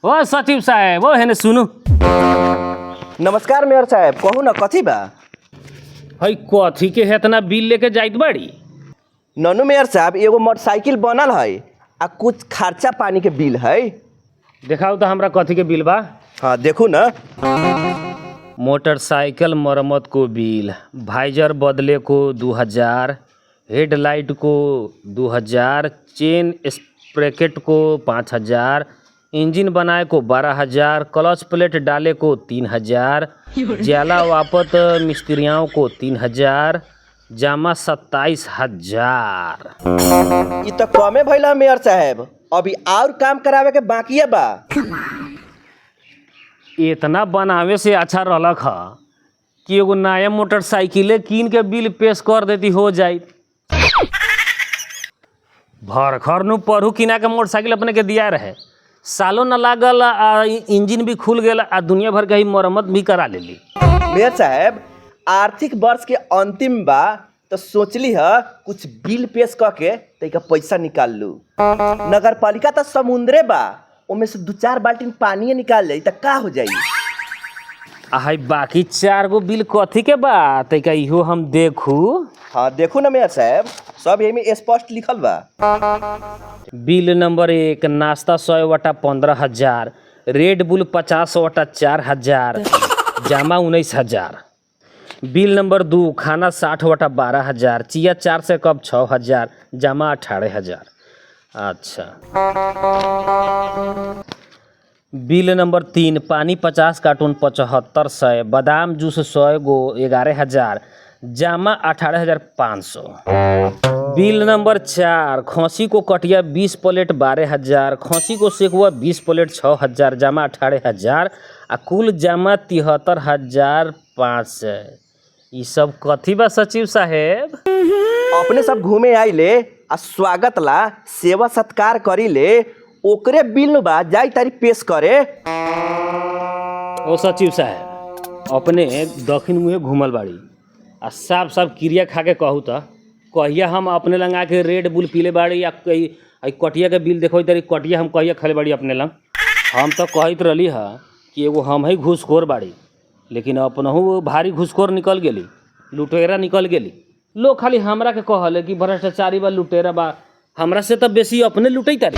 ओ सचिव साहेब, ओ हेने सुनू। नमस्कार मेयर साहब, कहू ना कथी बा? हई कथी के हेतना बिल लेके जाइत बाड़ी? ननू मेयर साहब, एगो मोटरसाइकिल बनल है आ कुछ खर्चा पानी के बिल है। देखाउ तो हमरा कथी के बिल बा। हाँ, देखू ना। मोटरसाइकिल मरम्मत को बिल, वाइजर बदले को 2000, हेडलाइट को 2000, चेन स्प्रेकेट को 5000, इंजन बनाए को 12,000, क्लच प्लेट डाले को 3000, जाला वापत मिस्त्रियों को 3000, जमा 27,000। ई तो कमे भइल है मेयर साहब, अभी और काम करावे के बाकी बा। इतना बनावे से अच्छा रहलक ह कि एगो नया मोटरसाइकिले कीन के बिल पेश कर देती, हो जाई। भरखर नु पढ़ू किना के मोटरसाइकिल अपने के दिया रहे, सालो न लागल आ इंजन भी खुल गेल आ दुनिया भर के ही मरम्मत भी करा लेली। मेयर साहब, आर्थिक वर्ष के अंतिम बा तो सोचली ह कुछ बिल पेश क के तैका पैसा निकाल लू। नगर पालिका तो समुद्रे बा, ओमे से दू चार बाल्टीन पानी निकाल जाई त का हो जाई? आ हई बाकी चार गो बिल कथी के बा, तैका इहो हम देखू। हाँ, देखू ना मेयर साहब, सब एमे स्पष्ट लिखल बा। बिल नंबर 1, नाश्ता 100 वटा 15,000, रेड बुल 50 वटा 4000, जमा 19,000। बिल नंबर 2, खाना 60 वटा 12,000, चिया 400 कप 6000, जमा 18,000। अच्छा, बिल नंबर 3, पानी 50 कार्टून 7500, बादाम जूस 100 गो 11,000, जमा 18,500। बिल नंबर 4, खसी को कटिया 20 प्लेट 12,000, खसी को सेकुआ 20 प्लेट 6000, जमा 18,000 आ कुल जमा 73,500। ई सब कथी बा सचिव साहेब? अपने सब घूमे आइले आ स्वागत ला सेवा सत्कार करी ले, ओकरे बिल बा, जाई तारी पेश करे। ओ सचिव साहेब, अपने दक्षिण मुहे घूमल बाड़ी आ साफ साफ क्रिया खा के कहू त कहिया हम अपने लंग आके रेड बुल पीले बाड़ी या कही कटिया के बिल देखो तारी, कटिया हम कहिया खले बाड़ी अपने लंग? हम तो कहत रहली ह कि एगो हम ही घूसखोर बाड़ी, लेकिन अपनहु भारी घूसखोर निकल गेली, लुटेरा निकल गेली। लोग खाली हमरा के कहले कि भ्रष्टाचारी बा, लुटेरा बा, हमरा से तो बेसी अपने लुटै तारी।